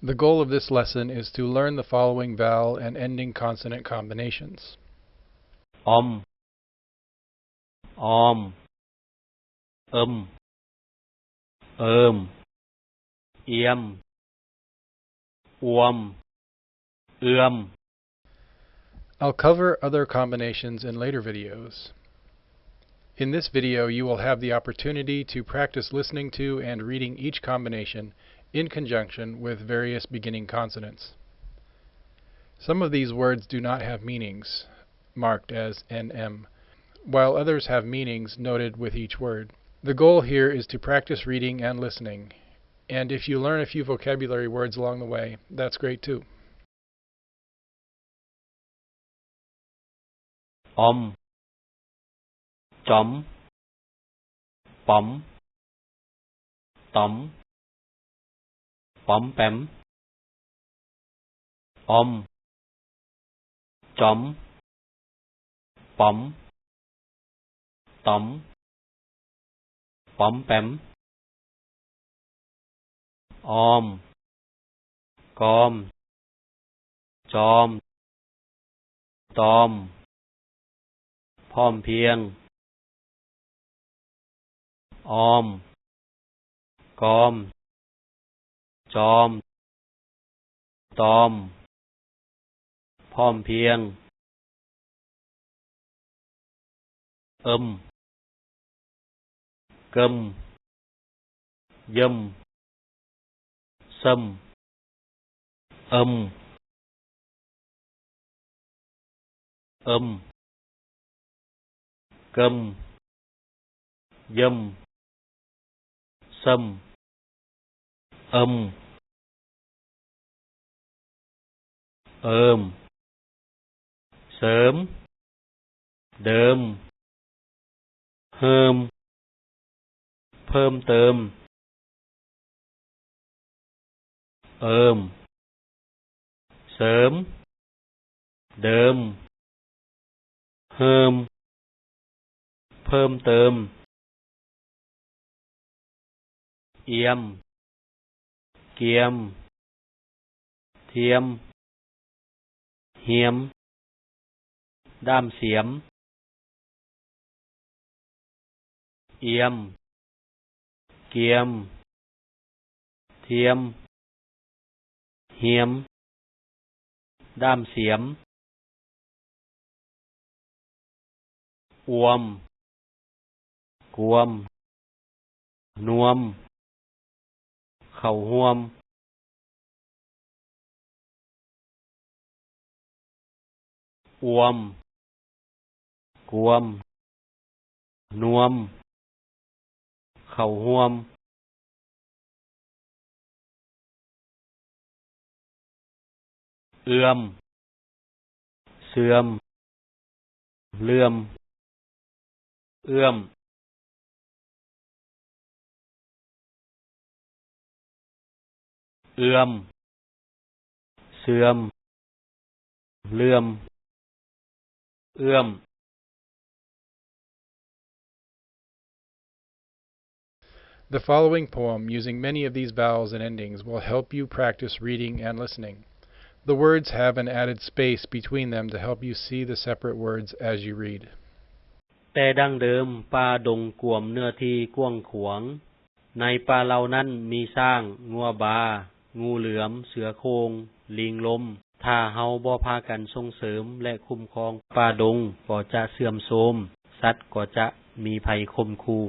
The goal of this lesson is to learn the following vowel and ending consonant combinations. ອອມ ອອມ ເອິມ ເອີມ ອຽມ ອວມ ເອືອມ. I'll cover other combinations in later videos. In this video, you will have the opportunity to practice listening to and reading each combination in conjunction with various beginning consonants. Some of these words do not have meanings marked as N M, while others have meanings noted with each word. The goal here is to practice reading and listening, and if you learn a few vocabulary words along the way, that's great too. ອອມ ຈອມ ປອມ ຕອມ ປອມແປມ ອອມ ຈອມ ປອມ ຕອມ ປອມແປມ ອອມ ກອມ ຈອມ ຕອມ ພ້ອມພຽງ ອອມ ກອມ ຈອມ ຕອມ ພ້ອມພຽງ ເອິມ ເກີມ ເຢີມ ເສີມ ເອີມ ເອີມ ເກີມ ເຢີມ ເສີມ ເອີມ ເອີມ ເສີມ ເດີມ ເຮີມ ເພີ່ມເຕີມ ເອີມ ເສີມ ເດີມ ເຮີມ ເພີ່ມເຕີມ ອຽມ ກຽມ ທຽມ ຮຽມ ດ້າມສຽມ ອຽມ ກຽມ ທຽມ ຮຽມ ດ້າມສຽມ ອວມ ກວມ ນວມ ເຂົ້າຮ່ວມ ອວມ ກວມ ນວມ ເຂົ້າຮ່ວມ ເອື້ອມ ເຊື່ອມ ເລື່ອມ ເອື້ອມ ເອື້ອມ ເຊື່ອມ ເລື່ອມ ເອື້ອມ. The following poem, using many of these vowels and endings, will help you practice reading and listening. The words have an added space between them to help you see the separate words as you read. ແຕ່ດັ່ງເດີມ ປ່າດົງກວມເນື້ອທີ່ກວ້າງຂວາງ. ໃນປ່າເຫຼົ່ານັ້ນມີຊ້າງ, ງົວບາ, ງູເຫຼືອມ, ເສືອໂຄ່ງ, ລີງລົມ. ຖ້າເຮົາບໍ່ພາກັນສົ່ງເສີມ ແລະ ຄຸ້ມຄອງ, ປ່າດົງກໍຈະເສື່ອມໂຊມ, ສັດກໍຈະມີໄພຂົ່ມຂູ່.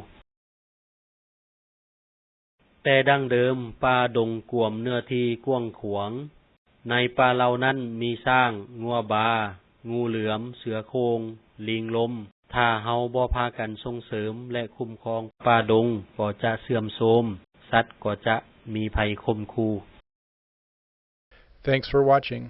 ແຕ່ດັ່ງເດີມ ປ່າດົງກວມເນື້ອທີ່ກວ້າງຂວາງ. ໃນປ່າເຫຼົ່ານັ້ນມີຊ້າງ, ງົວບາ, ງູເຫຼືອມ, ເສືອໂຄ່ງ, ລີງລົມ. ຖ້າເຮົາບໍ່ພາກັນສົ່ງເສີມ ແລະ ຄຸ້ມຄອງ, ປ່າດົງກໍຈະເສື່ອມໂຊມ, ສັດກໍຈະມີໄພຂົ່ມຂູ່. Thanks for watching.